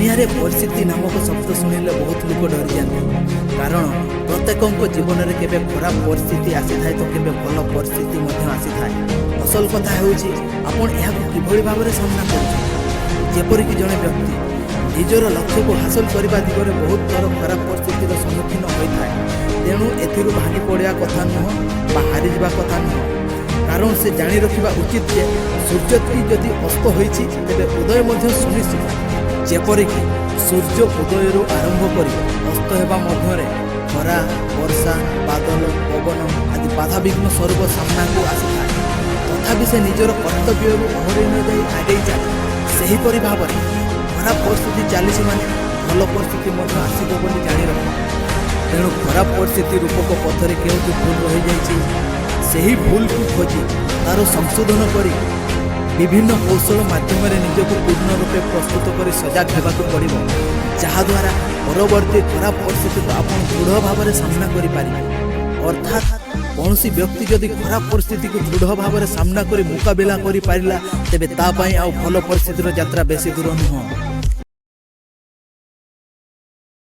ଦୁନିଆରେ ପରିସ୍ଥିତି ନାମକ ଶବ୍ଦ ଶୁଣିଲେ ବହୁତ ଲୋକ ଡରିଯାଆନ୍ତି, କାରଣ ପ୍ରତ୍ୟେକଙ୍କ ଜୀବନରେ କେବେ ଖରାପ ପରିସ୍ଥିତି ଆସିଥାଏ ତ କେବେ ଭଲ ପରିସ୍ଥିତି ମଧ୍ୟ ଆସିଥାଏ। ଅସଲ କଥା ହେଉଛି, ଆପଣ ଏହାକୁ କିଭଳି ଭାବରେ ସାମ୍ନା କରୁଛନ୍ତି। ଯେପରିକି ଜଣେ ବ୍ୟକ୍ତି ନିଜର ଲକ୍ଷ୍ୟକୁ ହାସଲ କରିବା ଦିଗରେ ବହୁତ ଥର ଖରାପ ପରିସ୍ଥିତିର ସମ୍ମୁଖୀନ ହୋଇଥାଏ। ତେଣୁ ଏଥିରୁ ଭାଙ୍ଗି ପଡ଼ିବା କଥା ନୁହଁ ବା ହାରିଯିବା କଥା ନୁହଁ, କାରଣ ସେ ଜାଣି ରଖିବା ଉଚିତ ଯେ ସୂର୍ଯ୍ୟଟି ଯଦି ଅସ୍ତ ହୋଇଛି, ତେବେ ଉଦୟ ମଧ୍ୟ ସୁନିଶ୍ଚିତ। ଯେପରିକି ସୂର୍ଯ୍ୟ ଉଦୟରୁ ଆରମ୍ଭ କରି ଅସ୍ତ ହେବା ମଧ୍ୟରେ ଖରା, ବର୍ଷା, ବାଦଲ, ପବନ ଆଦି ବାଧାବିଘ୍ନ ସ୍ୱରୂପ ସାମ୍ନାକୁ ଆସିଥାଏ, ତଥାପି ସେ ନିଜର କର୍ତ୍ତବ୍ୟରୁ ଓହରି ନ ଯାଇ ଆଗେଇ ଚାଲେ। ସେହିପରି ଭାବରେ ଖରାପ ପରିସ୍ଥିତି ଚାଲିଛି ମାନେ ଭଲ ପରିସ୍ଥିତି ମଧ୍ୟ ଆସିବ ବୋଲି ଜାଣି ରଖ। ତେଣୁ ଖରାପ ପରିସ୍ଥିତି ରୂପକ ପଥରେ କେଉଁଠି ଭୁଲ ରହିଯାଇଛି, ସେହି ଭୁଲକୁ ଖୋଜି ତାର ସଂଶୋଧନ କରି ବିଭିନ୍ନ କୌଶଳ ମାଧ୍ୟମରେ ନିଜକୁ ପୂର୍ଣ୍ଣ ରୂପେ ପ୍ରସ୍ତୁତ କରି ସଜାଗ ହେବାକୁ ପଡ଼ିବ, ଯାହାଦ୍ୱାରା ପରବର୍ତ୍ତୀ ଖରାପ ପରିସ୍ଥିତିକୁ ଆପଣ ଦୃଢ଼ ଭାବରେ ସାମ୍ନା କରିପାରିବେ। ଅର୍ଥାତ୍ କୌଣସି ବ୍ୟକ୍ତି ଯଦି ଖରାପ ପରିସ୍ଥିତିକୁ ଦୃଢ଼ ଭାବରେ ସାମ୍ନା କରି ମୁକାବିଲା କରିପାରିଲା, ତେବେ ତା ପାଇଁ ଆଉ ଭଲ ପରିସ୍ଥିତିର ଯାତ୍ରା ବେଶୀ ଦୂର ନୁହଁ।